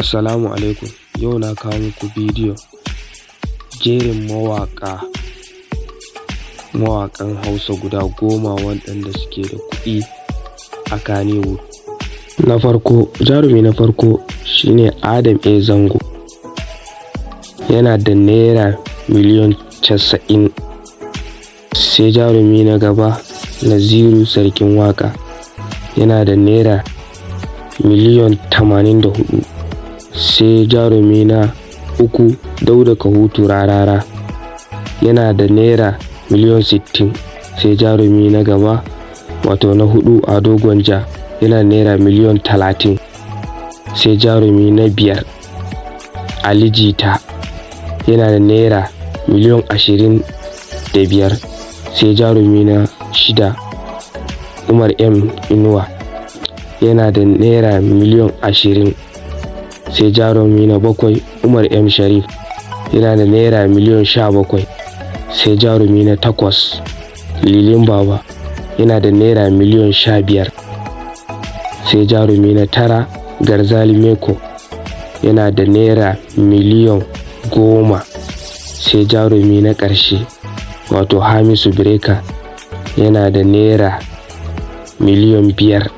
Assalamu alaikum. Yau na kawo muku bidiyo jerin mawaƙan Hausa guda 10 waɗanda suke da kuɗi a Kannywood. Na farko, jarumi na farko shine Adam A. Zango, yana da naira miliyan 90. Sai jarumi na gaba, Naziru Sarkin Waƙa, yana da naira miliyan 84. Sai jarumi na uku, Dauda Kahutu Rarara, yana da naira miliyan 60. Sai jarumi na gaba, wato na huɗu, Ado Gwanja, yana da naira miliyan 30. Sai jarumi na biyar, Ali Jita, yana da naira miliyan 25. Sai jarumi na shida, Umar M Inuwa, yana da naira miliyan 20. Sai jarumi na bakwai, Umar M Sharif, yana da naira miliyan 17. Sai jarumi na takwas, Lilin Baba, yana da naira miliyan 15. Sai jarumi na tara, Garzali Meko, yana da naira miliyan 10. Sai jarumi na ƙarshe, wato Hamisu Breaker, yana da naira miliyan 5.